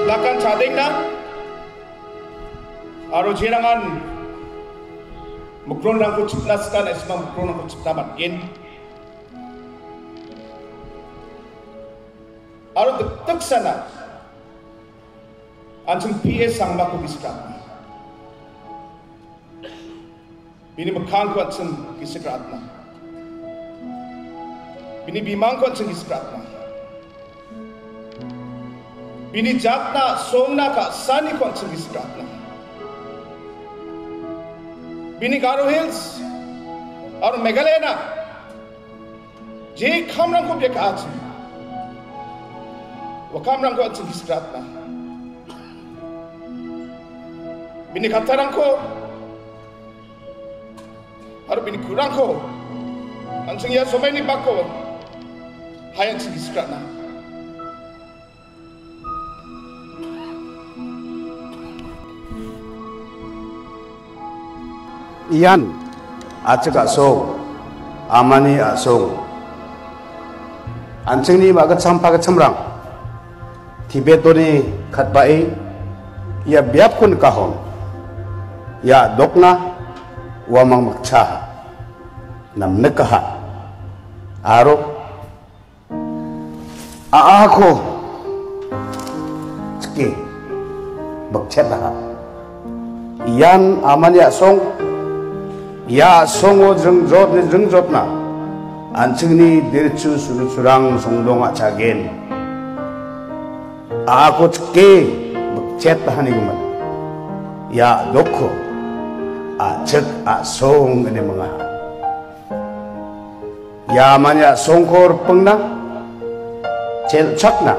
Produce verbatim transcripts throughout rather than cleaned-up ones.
Lakan chadengna aro jerangan mukronrangko chipna sitan, esma mukronrangko chipna man·gen. Aro dikdiksana an·ching P A Sangmako gisik ra·atna. Bini mikkangko an·ching gisik ra·atna. Bini bimangko an·ching gisik ra·atna. Bini jatna, songna, ka·saniko an·ching gisik ra·atna. Bini Garo Hills aro Meghalayana je kamrangko bia ka·achim. Ua kamrangko an·ching gisik ra·atna. Bini kattarangko aro bini ku·rangko an·ching ia somaini bako hai an·ching gisik ra·na. Ian a·chik a·song, amani a·song. An·chingni ma·gitcham pagitchamrang Tibetoni katbae ia biapko nikahon, ia dokna uamang makcha namnikaha aro a·ako chike bikchetaha. Ian amani a·song, ia a·songo jringjotni jringjotna an·chingni dirchu suruchurang songdong a·chagen. A·ako chike bikchetahanigimin ia dokko a·chik a·song ine mingaha. Ia mani a·songko ripengna, chelchakna,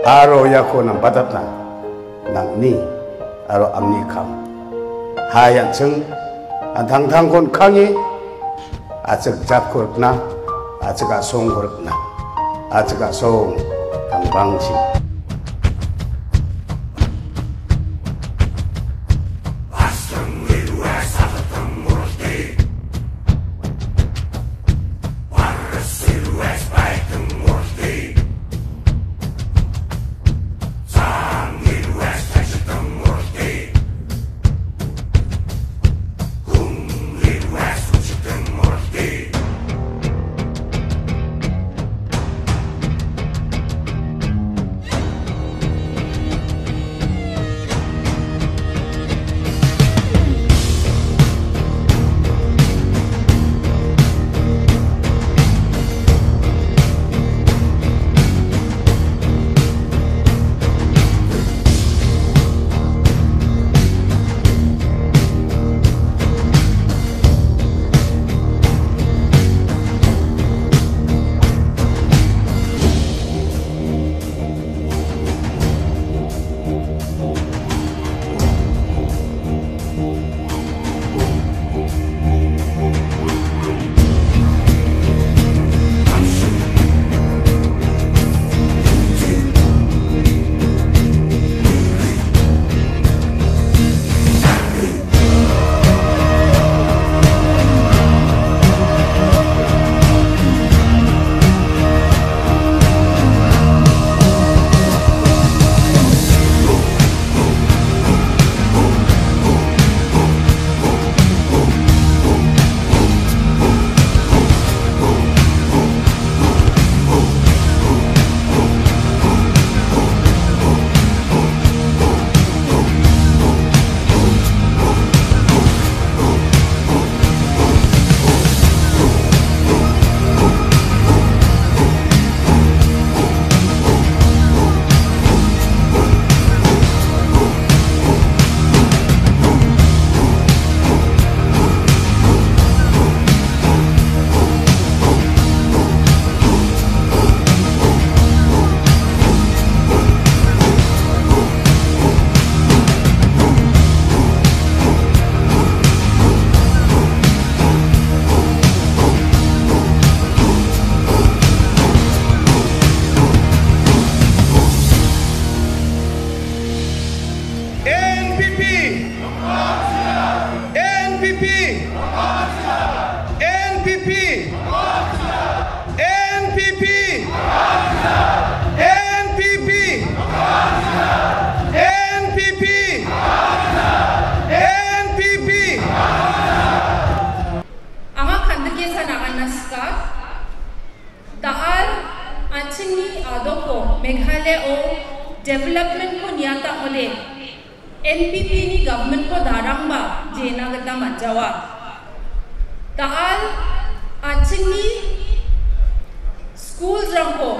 aro iako nambatatna nang·ni aro angni kam. Hai an·ching an·tangtangko nikangni, a·chik jatko rikna, a·chik a·songko rikna, a·chik a·song tangbangchi. Meghalaya-o development-ko niata ong·ode, N P P-ni government-ko darangba jena gita man·jawa. Da·al an·chingni schools-rangko,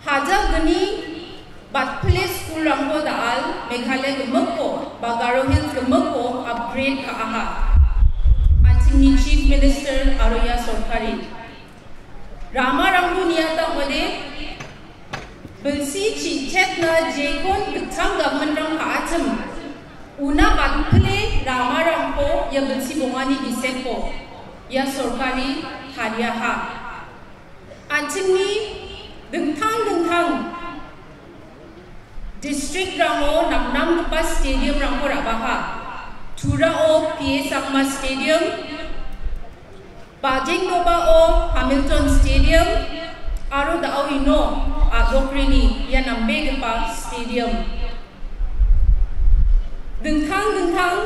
hajal gni batpile school-rangko da·al Meghalaya gimikko ba Garo Hills gimikko upgrade ka·aha. An·chingni Chief Minister aro ia sorkari. Ramarangko niata ong·ode, bilsi chi·chetna jekon gitcham government-rang ka·achim, una batpile ramarangko ia bilsi bongani giseko ia sorkari tariaha. An·chingni dingtang dingtang district-rango namnamgipa stadium-rangko ra·baha. Turao P A Sangma Stadium, Bajengdobao Hamilton Stadium, aro da·o ino a·dokrini ia nambegipa stadium. Dingtang dingtang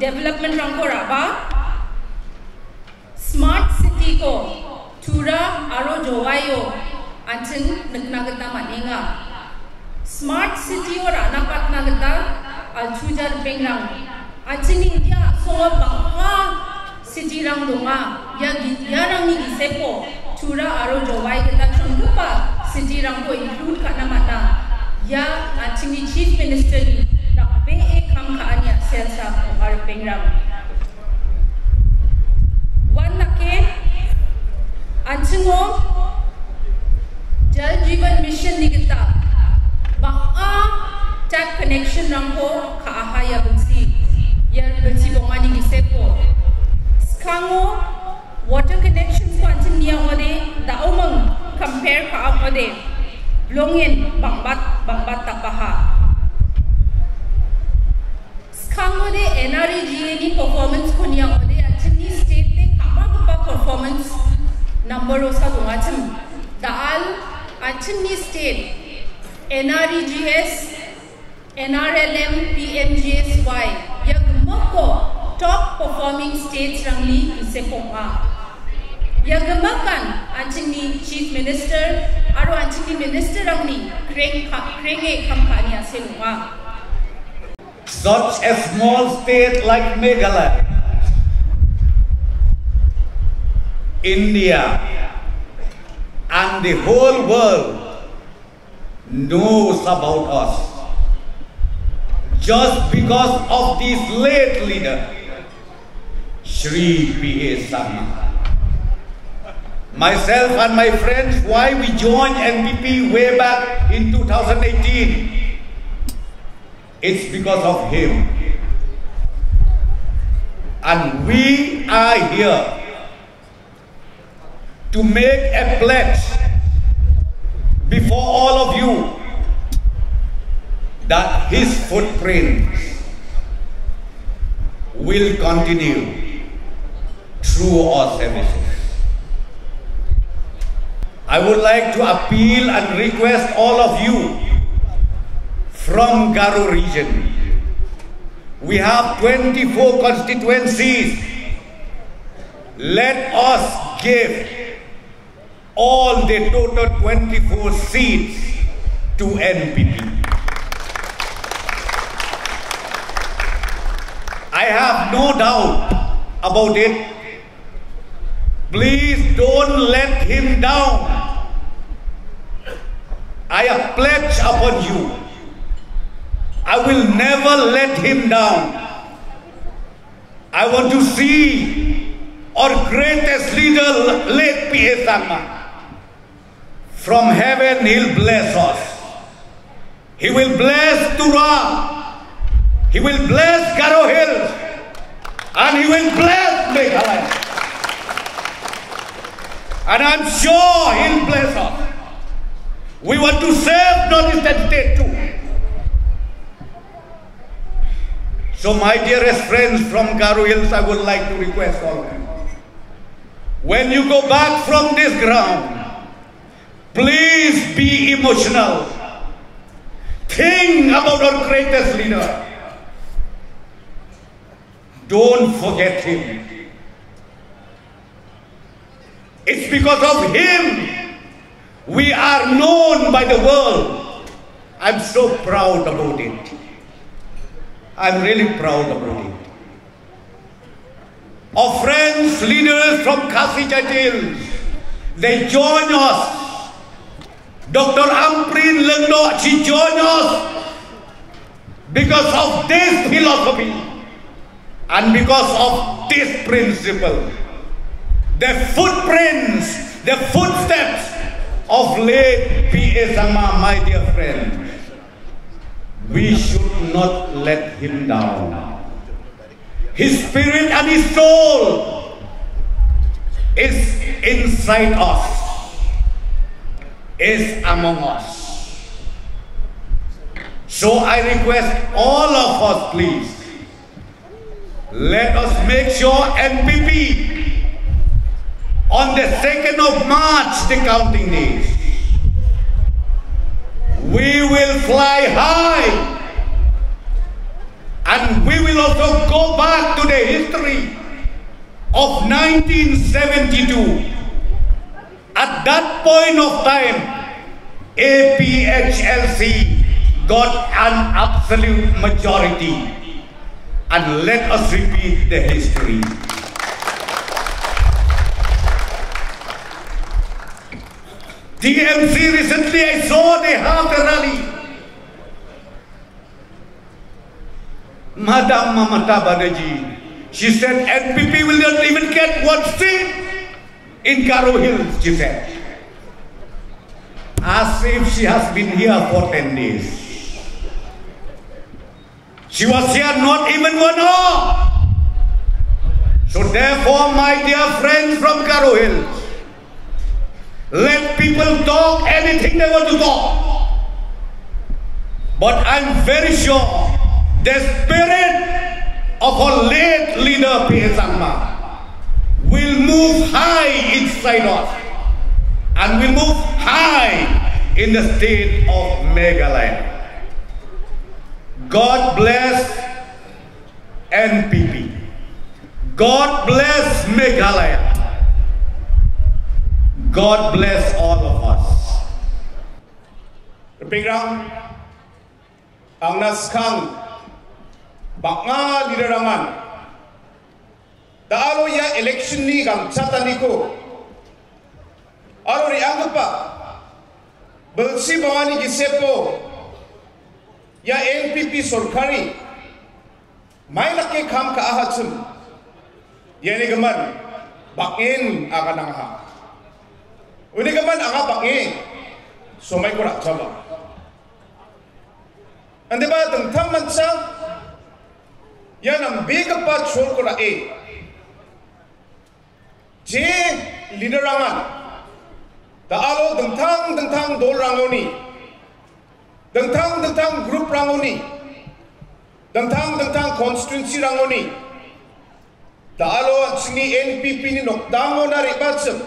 development-rangko ra·ba, Smart City-ko Tura aro Jowaio an·ching nikna gita man·enga. Smart City-o ra·napatna gita altuja ripengrang, an·chingni India a·songo bang·a city-rang donga. Ia gi-, iarangni giseko Tura aro Jowai gita chongipa city-rangko include ka·na man·a. Ia an·chingni Chief Minister-ni rakbee kam ka·ani a·selsa ong·a ripengrang. Uandake an·chingo Jal Jeevan Mission-ni gita bang·a tap connection-rangko ka·aha ia bilsi, ia bilsi bongani giseko. Skango water connection-ko an·ching nia ong·ode, da·oming compare ka·a ong·ode, bilongen bang·bat, bang·bat dapaha. Skangode N R E G A-ni performance-ko nia ong·ode, an·chingni state-de ka·magipa performance number-osa dongachim. Da·al an·chingni state N R E G S, N R L M, P M G S Y, ia gimikko top performing states-rangni giseko ong·a. Ia gimikan an·chingni Chief Minister aro an·chingni minister-rangni kreng ka-, krenge kam ka·ani a·sel ong·a. Such a small state like Meghalaya, India and the whole world knows about us just because of this late leader, Shri P A Sangma. Myself and my friends, why we joined N P P way back in two thousand eighteen? It's because of him. And we are here to make a pledge before all of you that his footprints will continue through our services. I would like to appeal and request all of you from Garo region. We have twenty-four constituencies. Let us give all the total twenty-four seats to N P P. I have no doubt about it. Please don't let him down. I pledge upon you, I will never let him down. I want to see our greatest leader, late P A Sangma. From heaven, he'll bless us. He will bless Tura. He will bless Garo Hills. And he will bless Meghalaya. And I'm sure he'll bless us. We want to save Northeastern State too. So, my dearest friends from Garo Hills, I would like to request all of you, when you go back from this ground, please be emotional. Think about our greatest leader. Don't forget him. It's because of him We are known by the world. I'm so proud about it. I'm really proud about it. Our friends, leaders from Khasi Jaintia Hills, they join us. Doctor Ampareen Lyngdoh, she joined us because of this philosophy and because of this principle. The footprints, the footsteps of late P A Sangma, my dear friend, we should not let him down. His spirit and his soul is inside us, is among us. So I request all of us, please, let us make sure N P P on the second of March, the counting days, we will fly high and we will also go back to the history of nineteen seventy-two. At that point of time, A P H L C got an absolute majority. And let us repeat the history. T M C recently, I saw they have the rally. Madam Mamata Banerjee, she said N P P will not even get one seat in Garo Hills, she said. As if she has been here for ten days. She was here not even one hour. So therefore, my dear friends from Garo Hills, let people talk anything they want to talk. But I'm very sure the spirit of our late leader P A Sangma will move high inside us and will move high in the state of Meghalaya. God bless N P P. God bless Meghalaya. God bless all of us. Ripengrang, angna skang bang·a leader-rangan da·alo ia election-ni gangchataniko aro re·anggipa bilsi bongani gisepo ia N P P sorkari mai dake kam ka·ahachim, iani gimin bang·en aganangaha. Uni gimin anga bang·e somaiko ra·chaba. Indiba dingtangmancha ia nambegipa cholko ra·e je leader-rangan da·alo dingtang dingtang dolrangoni, dingtang dingtang group-rangoni, dingtang dingtang constituency-rangoni da·alo an·chingni N P P-ni noktangona re·bachim,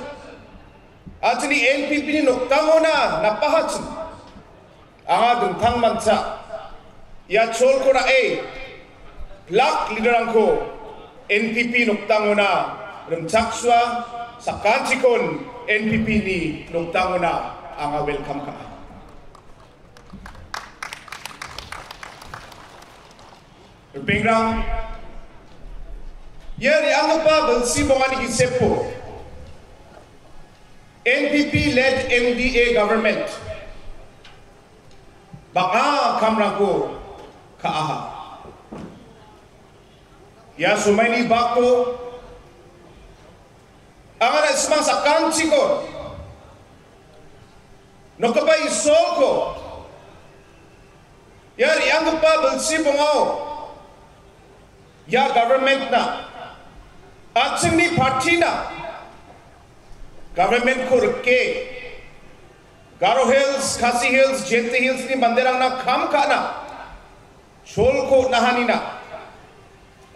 an·chingni N P P-ni noktangona napahachim. Anga dingtangmancha ia cholko ra·e pilak leader-rangko N P P noktangona rimchaksoa, sakantikon N P P-ni noktangona anga welcome ka·a. Ripengrang, ia re·anggipa bilsi bongani gisepo N P P led M D A government bang·a kamrangko ka·aha. Ia somaini bako anga na·simang sakantiko nokgipa Isolko ia re·anggipa bilsi bongao ia government-na, an·chingni party-na government-ko rike, Garo Hills, Khasi Hills, Jaintia Hills-ni manderangna kam ka·na cholko on·ahanina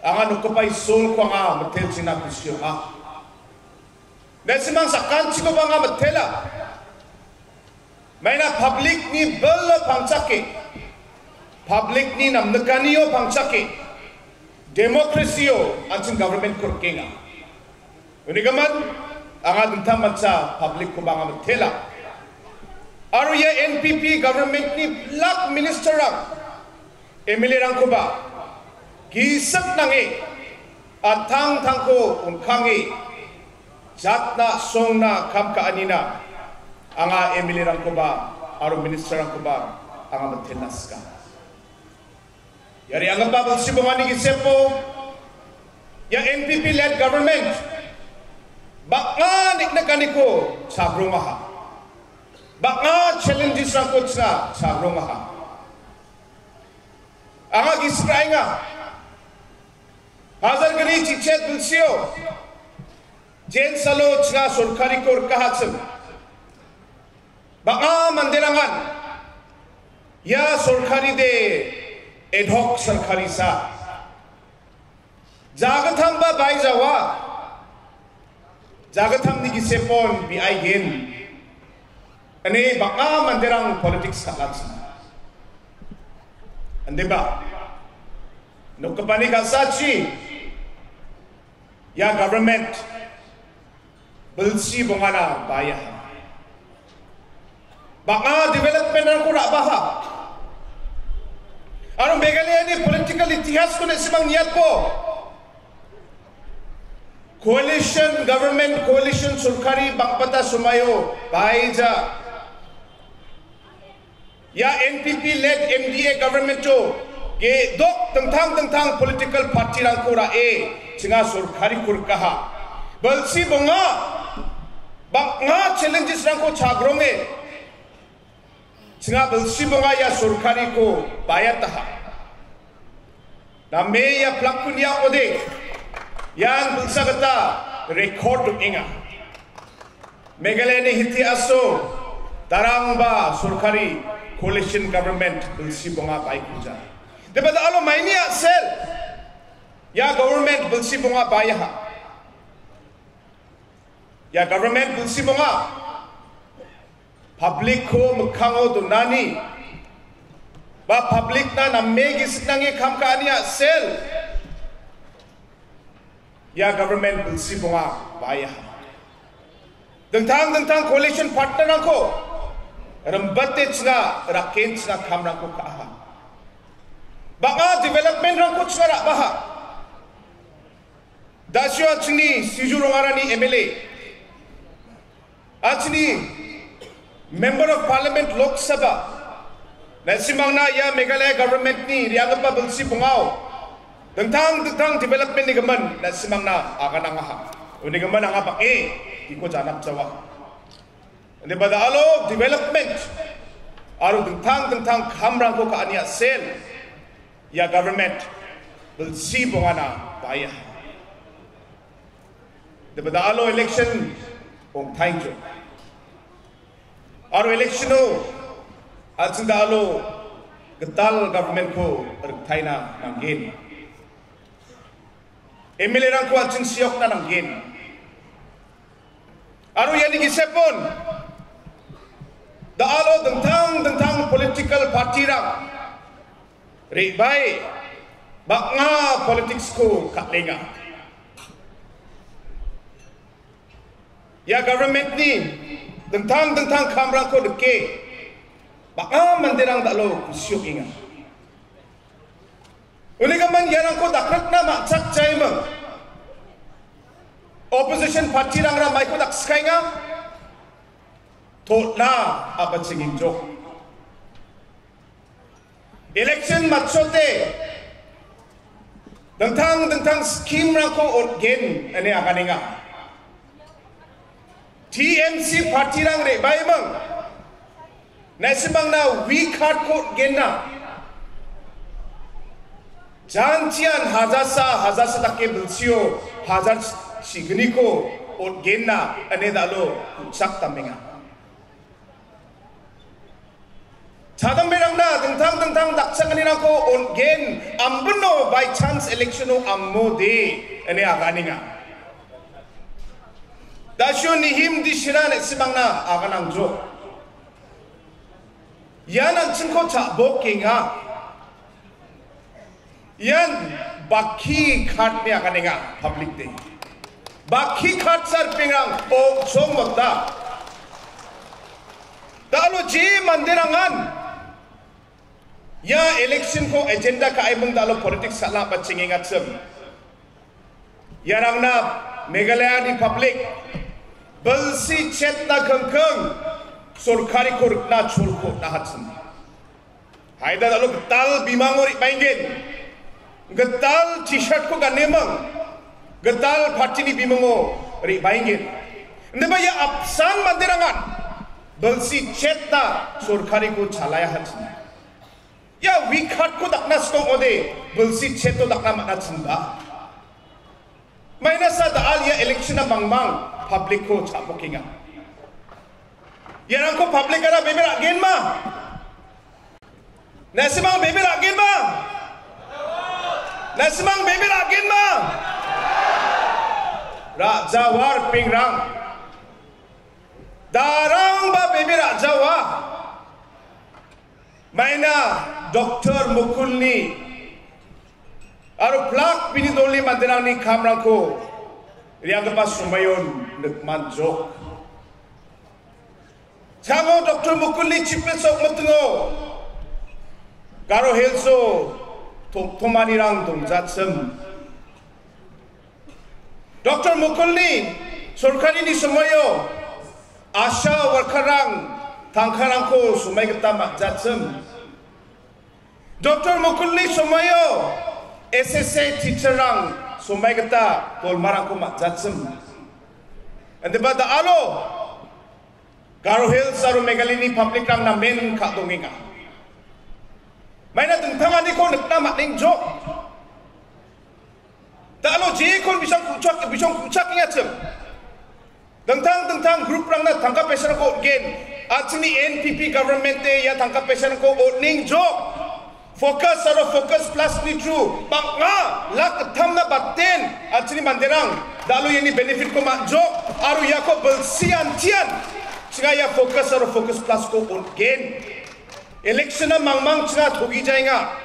anga nokgipa Isolko anga mitelchina kusi ong·a. Na·simang sakantikoba anga mitela. Maina public-ni bilo pangchake, public-ni namnikanio pangchake, democracy-o an·ching government-ko rikenga. Uni gimin, anga dingtangmancha public-koba anga mitela. Aro ia N P P government-ni pilak minister-rang, M L A-rangkoba gisik nange, an·tangtangko ongkange, jatna songna kam ka·anina anga M L A-rangkoba aro minister-rangkoba anga mitelna sika. Ia re·anggipa bilsi bongani gisepo, ia N P P led government bang·a niknikaniko chagrongaha. Bang·a challenges-rangko cha-, chagrongaha. Anga gisik ra·enga. Hajar gni chichet bilsio, jen salo chinga sorkariko rikahachim. Bang·a manderangan ia sorkari de ad hoc sorkari sa. Jagittamba bai jawa. Jagittamni gisepon bi aigen. Ine bang·a manderang politics ka·achim. Indiba. Nokgipani ka·sachi. Ia government bilsi bongana baiaha. Bang·a development-rangko ra·baha. Aro Meghalayani political itihasko na·simang niatbo. Coalition government, coalition sorkari bang·bata somaio baija. Ia N P P led M D A government-o ge dok dingtang dingtang political party-rangko ra·e chinga sorkari kurkaha. Bilsi bonga bang·a challenges-rangko chagronge chinga bilsi bonga ia sorkariko baiataha. Name ia plakkunia ode, ian bilsa gita record ong·enga. Meghalayani hiti aso darangba sorkari coalition government bilsi bonga baikuja. Deba da alo maini a·sel ia government bilsi bonga baiaha. Ia government bilsi bonga. Public-ko mikkango donani ba public-na name gisik nange kam ka·ani a·sel. Ia government bilsi bonga baiaha. Dingtang dingtang coalition partner-rangko rimbate chinga rakken chinga kamrangko ka·aha. Bang·a development-rangko chinga ra·baha. Dasio an·chingni Sijur rongarani M L A, an·chingni Member of Parliament Lok Sabha, na·simangna ia Meghalaya government-ni re·anggipa bilsi bongao dingtang dingtang development-ni gimin na·simangna aganangaha. Uni gimin anga bang·e iko janapjawa. Inde ba da·alo development aro dingtang dingtang kamrangko ka·ani a·sel. Ia government bilsi bongana baiaha. Deba da·alo election ong·tainjo. Aro election-o an·ching da·alo gital government-ko riktaina nanggen. M L A-rangko an·ching siokna nanggen. Aro iani gisepon da·alo dingtang dingtang political party-rang re·bae bang·a politics-ko kal·enga. Ia government-ni dingtang dingtang kamrangko nike bang·a manderang da·alo kusi ong·enga. Uni gimin iarangko dakrikna ma·chakjaiming. Opposition party-rangra maiko dakskaenga? Totna a·bachengenjok. Election matchote dingtang dingtang scheme-rangko on·gen ine aganenga. T M C party-rang re·baiming, na·simangna we card-ko on·genna. Janchian hajasa, hajasa dake bilsio hajar chigniko on·genna ine da·alo ku·chakdamenga. Chadamberangna dingtang dingtang dakchakanirangko on·gen, ambino by chance election-o amode ine aganenga. Dasio nihim disira na·simangna aganangjo. Ian an·chingko cha·bokenga. Ian bakhi card-ni aganenga, public-de. Bakhi card sarpengrang ong·chongmota. Da·alo je manderangan ia election-ko agenda ka·e mung dalo politics ka·na ba chingengachim. Iarangna Meghalayani public bilsi chetna kengkeng sorkariko rikna cholko on·ahachim. Haida dalo gital bimango re·baengen. Gital T-shirt-ko ganeming. Gital party-ni bimango re·baengen. Indiba ia apsan manderangan bilsi chetna sorkariko chalaiahachim. Ia weak heart-ko dakna sitong ode bilsi cheto dakna man·achimba. Maina sa da·al ia election-na mangmang public-ko cha·bokenga. Iarangko public-ara bebe ra·genma. Na·simang bebe ra·genma. Na·simang bebe ra·genma. Ra·jawa ripengrang. Darangba bebe ra·jawa. Maina Doktor Mukulni aro plak bini dolni manderangni kamrangko re·anggipa somoion nikmanjok. Jango Doktor Mukulni chipilsa okmitingo Garo Hills-o tom-, tomanirang dongjachim. Doktor Mukulni sorkarini somoio ASHA worker-rang tangkarangko somoi gita man·jachim. Doktor Mukulni somoio S S A teacher-rang somoi gita dolmarangko man·jachim. Indiba da·alo Garo Hills aro Meghalayani public-rang namen ka·dongenga. Maina dingtanganiko nikna man·engjok. Da·alo jekon bisong ku·chak-, bisong ku·chakengachim. Dingtang dingtang group-rangna tangka paisarangko on·gen. An·chingni N P P government-de ia tangka paisarangko on·engjok. Focus aro Focus Plus-ni through bang·a lak gittamna baten an·chingni manderang da·alo iani benefit-ko man·jok aro iako bilsi antian chinga ia Focus aro Focus Plus-ko on·gen. Election-na mangmang chinga togijaenga.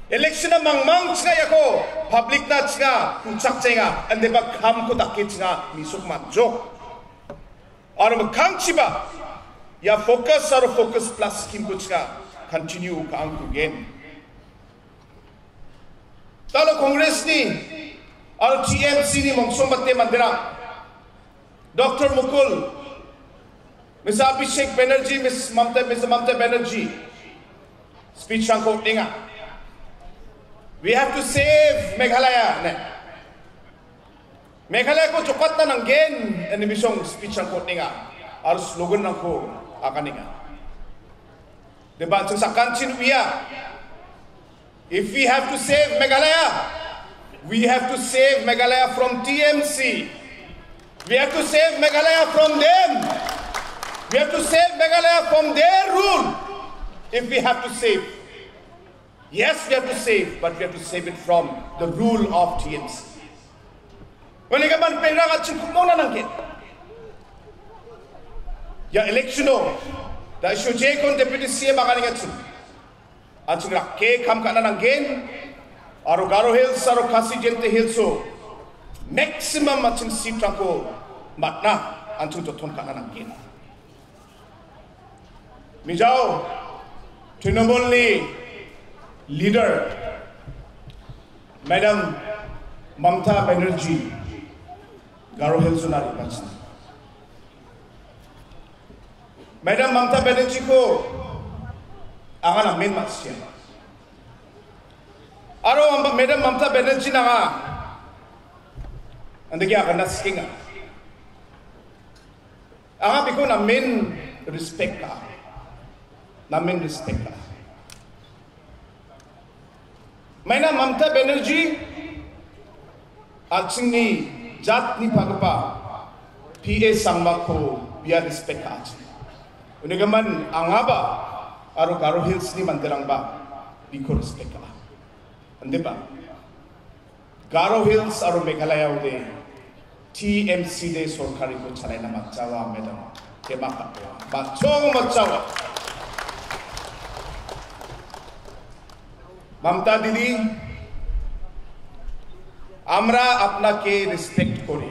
Election-na mangmang chinga iako public-na chinga ku·chakjaenga. Indiba kamko dake chinga misok man·jok. Aro mikkangchiba ia Focus aro Focus Plus scheme-ko chinga continue ka·angkugen. Talo Congress-ni aro T M C-ni mongsongbate manderang, Doktor Mukul, Mister Abhishek Banerjee, Miss Mamta, Mister Mamta Banerjee speech-rangko on·enga. We have to save Meghalaya, ine. Meghalaya-ko jokatna nanggen, ine bisong speech-rangko on·enga. Aro slogan-rangko aganenga. Deba an·ching sakanchin uia. If we have to save Meghalaya, we have to save Meghalaya from T M C. We have to save Meghalaya from them. We have to save Meghalaya from their rule. If we have to save, yes, we have to save, but we have to save it from the rule of T M C. Uni gimin pengrang an·ching ku·mona nanggen. Ia election-o, da·o jekon Deputy C M aganengachim. An·ching rake kam ka·na nanggen, aro Garo Hills aro Khasi Jaintia Hills-o maximum an·ching seat-rangko man·na an·ching joton ka·na nanggen. Mijao, Trinamool-ni leader, Madam Mamta Banerjee, Garo Hills-ona re·bachina. Madam Mamta Banerjee-ko anga namen ma·sia. Aro Mam-, Madam Mamta Banerjee-na anga andake agana sikenga. Anga biko namen respect ka·a. Namen respect ka·a. Maina Mamta Banerjee an·chingni jatni pagipa P A Sangmako bia respect ka·achim. Uni gimin angaba aro Garo Hills-ni manderangba biko respect ka·a. Indiba. Garo Hills aro Meghalaya-ode T M C-de sorkariko chalaina man·jawa, madam. Tema ka·jawa. Man·jawa, man·jawa. Mamta didi, আমরা আপনাকে রেসপেক্ট করি।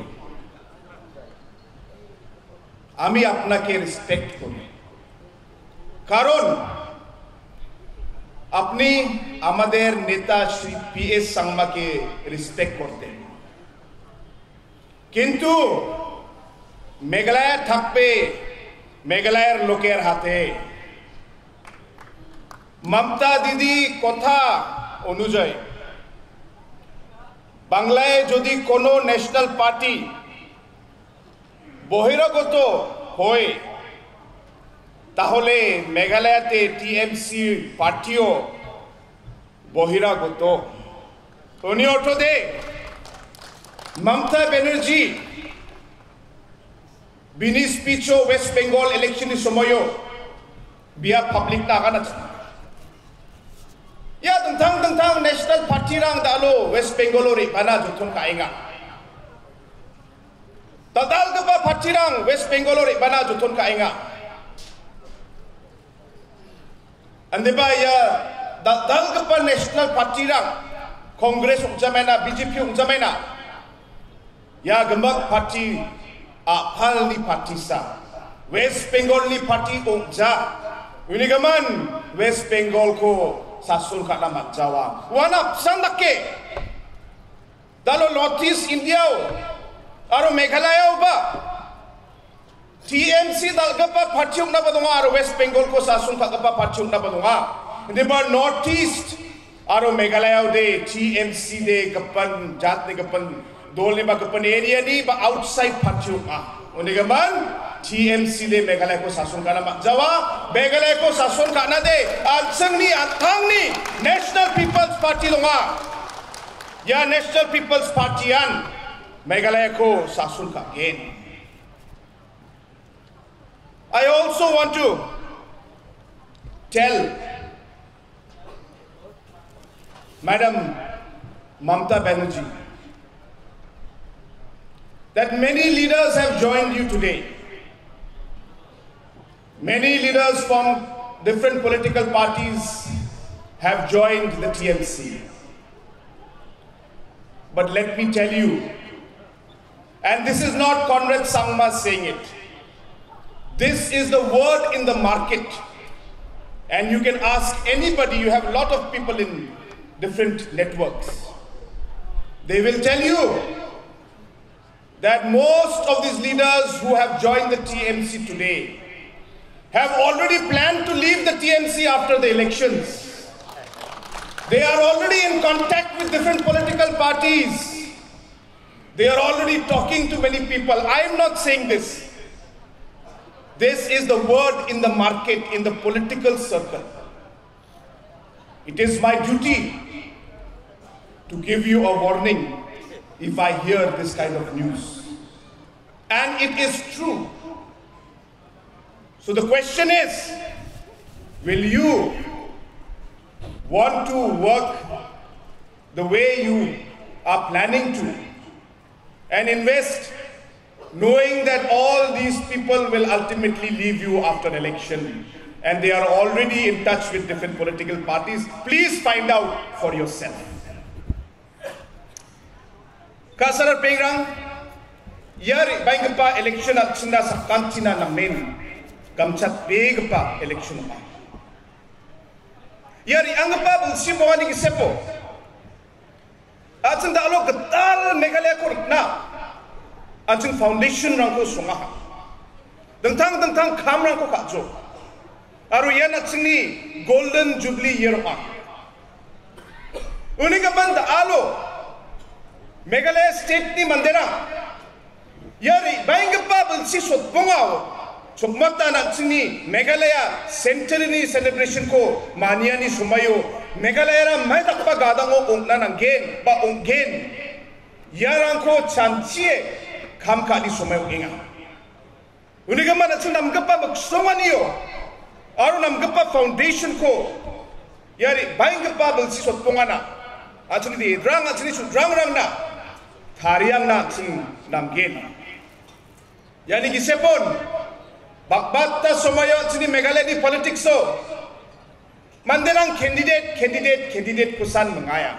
আমি আপনাকে রেসপেক্ট করি, কারণ আপনি আমাদের নেতা শ্রী পি এস সাংমাকে রেসপেক্ট করতেন, কিন্তু মেঘালয় থাকবে মেঘালয়ের লোকের হাতে। মমতা দিদি কথা অনুযায়ী বাংলায় যদি কোনো ন্যাশনাল পার্টি বহিরাগত হয়, তাহলে মেঘালয়তে টি এম সি পার্টিও বহিরাগত। Uni ortode Mamata Banerjee bini speech-o West Bengal election-ni somoio bia public-na agana. Ia dingtang-dingtang national party-rang da·alo West Bengal-o re·bana joton ka·enga. Dal·dalgipa party-rang West Bengal-o re·bana joton ka·enga. Indiba ia dal·dalgipa national party-rang, Congress ong·jamaina, B J P ong·jamaina, ia gimik party, a·palni party sa, West Bengal-ni party ong·ja. Uni gimin West Bengal-ko sason ka·na man·jawa. Uan apsan dake da·alo North East India-o aro Meghalaya-oba T M C dal·gipa party ong·naba donga aro West Bengal-ko sason ka·gipa party ong·naba donga. Indiba North East aro Meghalaya-ode T M C-de gipin jatni gipin dolni ba gipin area-ni ba outside party ong·a. Uni gimin T M C-de Meghalaya-ko sason ka·na man·jawa. Meghalaya-ko sason ka·nade an·chingni an·tangni National People's Party donga. Ia National People's Party-an Meghalaya-ko sason ka·gen. I also want to tell Madam Mamata Banerjee that many leaders have joined you today. Many leaders from different political parties have joined the T M C. But let me tell you, and this is not Conrad Sangma saying it. This is the word in the market. And you can ask anybody, you have a lot of people in different networks. They will tell you that most of these leaders who have joined the T M C today have already planned to leave the T M C after the elections. They are already in contact with different political parties. They are already talking to many people. I am not saying this. This is the word in the market, in the political circle. It is my duty to give you a warning if I hear this kind of news. And it is true. So the question is, will you want to work the way you are planning to and invest, knowing that all these people will ultimately leave you after election and they are already in touch with different political parties? Please find out for yourself. Ka·sara ripengrang, ia re·baenggipa election-a an·chingna sakantina namen gamchatbegipa election ong·a. Ia re·anggipa bilsi bonganiko an·ching da·alo gital Meghalaya-ko rikna an·ching foundation-rangko songaha. Dingtang dingtang kamrangko ka·jo. Aro ian an·chingni Golden Jubilee year ong·a. Uni gimin da·alo Meghalaya state-ni manderang ia re·baenggipa bilsi sotbongao chokmatan an·chingni Meghalaya centenary celebration-ko maniani somaio Meghalayara mai dakgipa gadango ong·na nanggen ba ong·gen. Iarangko chanchie kam ka·ani somai ong·enga. Uni gimin an·ching namgipa miksonganio aro namgipa foundation-ko ia re·baenggipa bilsi sotbongana an·chingni dedrang, an·chingni sutrangrangna tariangna an·ching namgen. Iani gisepon, bakbata somaio an·chingni Meghalayani politics-o manderang candidate, candidate, candidate-kosan mingaya.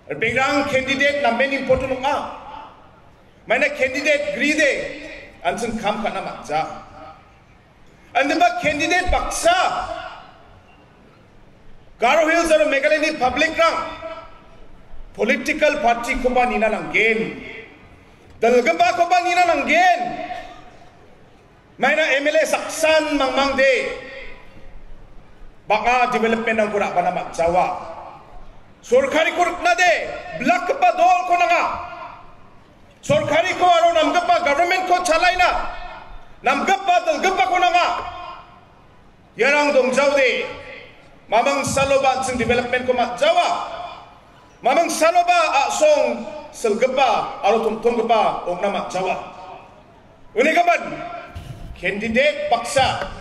Ripengrang, candidate namen important ong·a. Maina candidate gride an·ching kam ka·na man·ja. Indiba candidate baksa Garo Hills aro Meghalayani public-rang political party-koba nina nanggen. Dal·gipakoba nina nanggen. Maina M L A saksan mangmangde bang·a development-rangko ra·bana man·jawa. Sorkariko riknade blakgipa dolko nanga. Sorkariko aro namgipa government-ko chalaina namgipa dal·gipako nanga. Iarang dongjaode, maming saloba an·ching development-ko man·jawa. Maming saloba a·song silgipa aro tomtonggipa ong·na man·jawa. Unigimin candidate baksa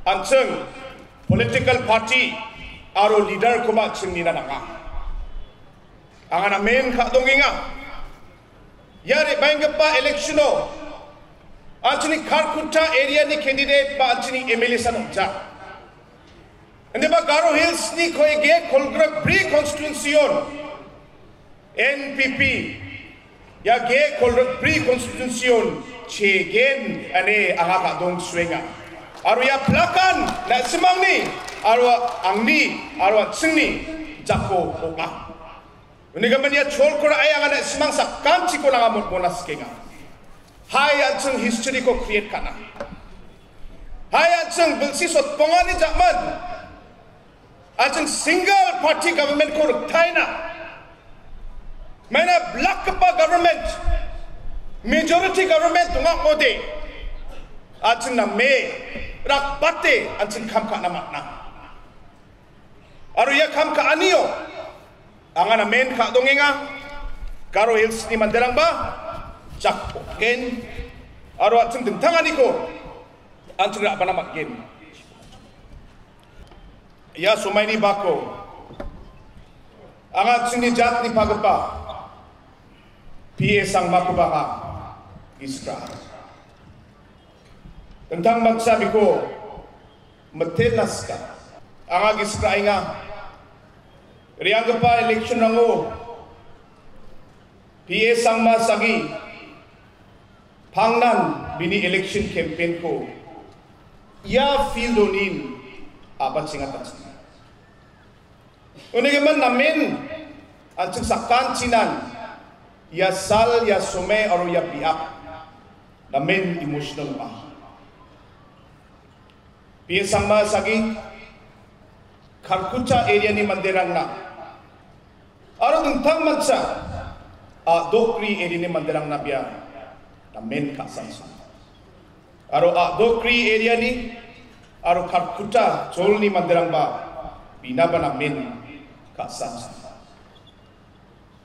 an·ching political party aro leader-koba an·ching nina nanga. Anga namen ka·dongenga. Ia re·baenggipa election-o an·chingni Kharkutta area-ni candidate ba an·chingni M L A san ong·ja. Indiba Garo Hills-ni koige kolgrik bri constituency-on N P P, ia ge kolgrik bri constituency-on chegen ine anga ka·dongsoenga. Aro ia plakan na·simangni aro angni aro an·chingni jako ong·a. Unigimin ia cholko ra·e anga na·simang sakantiko nanga motmona sikenga. Hai an·ching history-ko create ka·na. Hai an·ching bilsi sotbongani ja·man. An·ching single party government-ko riktaina. Maina blakgipa government, majority government dongakode an·ching name rakbate an·ching kam ka·na man·a. Aro ia kam ka·anio anga namen ka·dongenga, Garo Hills-ni manderangba jakboken aro an·ching dingtanganiko an·ching ra·bana man·gen. Ia somaini bako anga an·chingni jatni pagipa P A Sangmakoba anga gisik ra·a. Dingtang baksa biko mitelna sika. Anga gisik ra·enga. Re·anggipa election-rango P A Sangma Sagi pangnan bini election campaign-ko ia field-onin a·bachengatachim. Unigimin namen an·ching sakantinan ia sal, ia somoi aro ia biap namen emotional ong·a. P A Sangma Sagi Kharkutta area-ni manderangna aro dingtang mancha A·dokgre area-ni manderangna bia namen ka·sangsa. Aro A·dokgre area-ni aro Kharkutta jolni manderangba binaba namen ka·sangsa.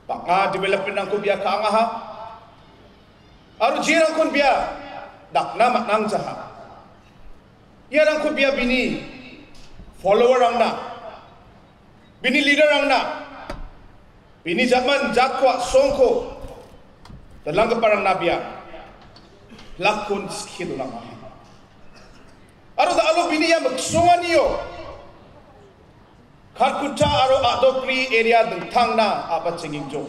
Bang·a development-rangko bia ka·angaha. Aro jerangkon bia dakna man·angjaha. Iarangko bia bini follower-rangna, bini leader-rangna, bini jaman jako a·songko dal·anggiparangna bia plakkon skie donangaha. Aro da·alo bini ia miksonganio Kharkutta aro A·dokgre area dingtangna a·bachengengjok.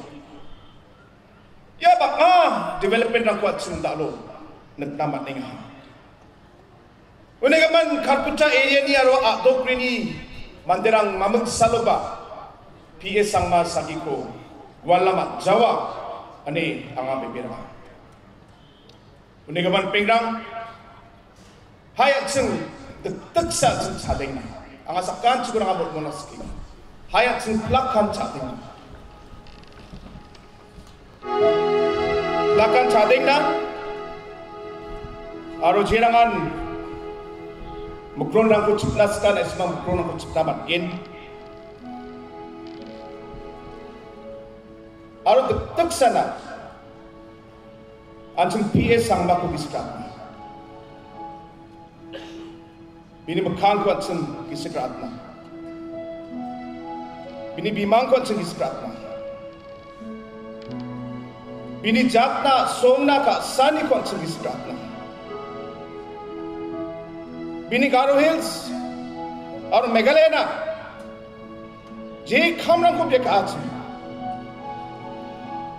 Ia bang·a development-rangko an·ching da·alo nikna man·enga. Unigimin Kharkutta area-ni aro A·dokgreni manderang maming saloba P A Sangma Sagiko gualna man·jawa ine anga bebera. Unigimin pengrang, hai an·ching dikdiksa an·ching chadengna. Anga sakantiko nanga motmona sike. Hai an·ching plakan chadengna. Plakan chadengna. Aro jerangan mikronrangko chipna sika, na·simang mikronrangko chipna man·gen. Aro dikdiksana. An·ching P A Sangmako gisik ra·atna. Bini mikkangko an·ching gisik ra·atna. Bini bimangko an·ching gisik ra·atna. Bini jatna, songna, ka·saniko an·ching gisik ra·atna. Bini Garo Hills aro Meghalayana je kamrangko bia ka·achim.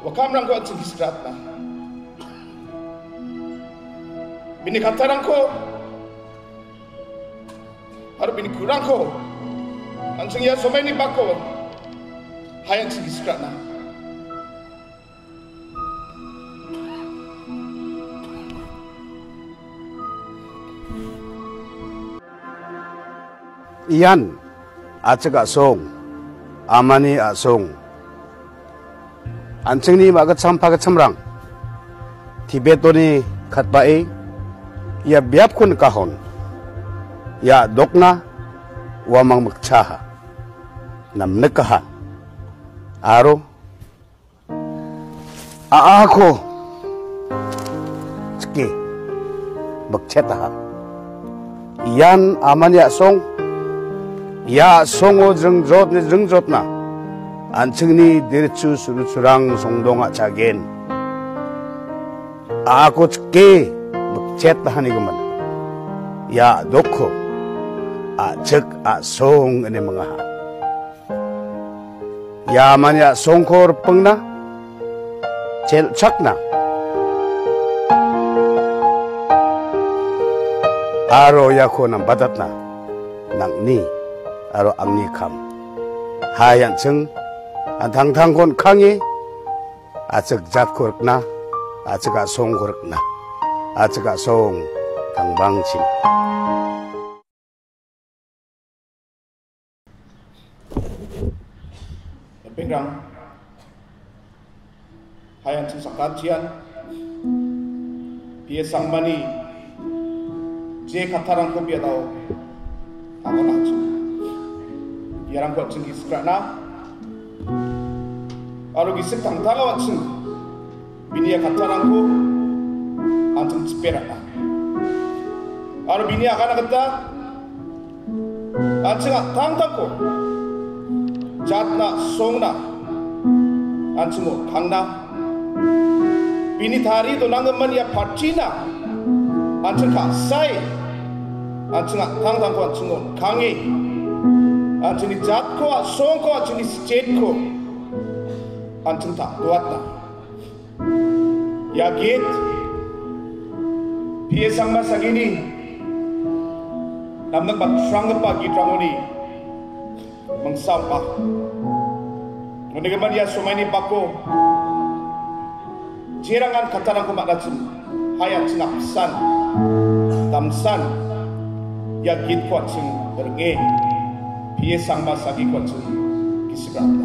Ua kamrangko an·ching gisik ra·atna. Bini kattarangko, Rangko, an·ching ia somaini bako, hai an·ching gisik ra·na. Ian a·chik a·song, amani a·song. An·chingni ma·gitcham pagitchamrang Tibetoni katbae ia biapko nikahon, ia dokna uamang mikchaha, namnikaha, aro a·ako chike mikchetaha. Ian amani a·song, ia a·songo jringjotni jringjotna an·chingni dirichu suruchurang songdong a·chagen. A·ako chike mikchetahanigimin ia a·dokko a·chik a·song ine mingaha. Ia amani a·songko ripengna, chelchakna, aro iako nambatatna nang·ni aro angni kam. Hai an·ching an·tangtangko nikkange, a·chik jatko rikna, a·chik a·songko rikna, a·chik a·song tangbangchina. Ripengrang, hai an·ching sakantian P A Sangmani je kattarangko biadao tangona an·ching. Biarangko an·ching gisik ra·na aro gisik tangtangao an·ching bini ia kattarangko an·ching chipe ra·na. Aro bini agana gita an·ching a-, tangtangko jatna songna an·ching o-, kangna. Bini tarie donanggimin ia partina an·ching ka·sae an·ching a-, tangtangko an·ching o-, kange. An·chingni jatko, a·songko, an·chingni state-ko an·ching ta-, doatna. Ia git P A Sangma Sagini namning baksranggipa gitrangoni mingsa ong·a. Unigimin ia somaini bako jerangan kattarangko man·achim, hai an·ching apsan, damsan, ia gitko an·ching ring·e, P A Sangma Sagiko an·ching gisik ra·na.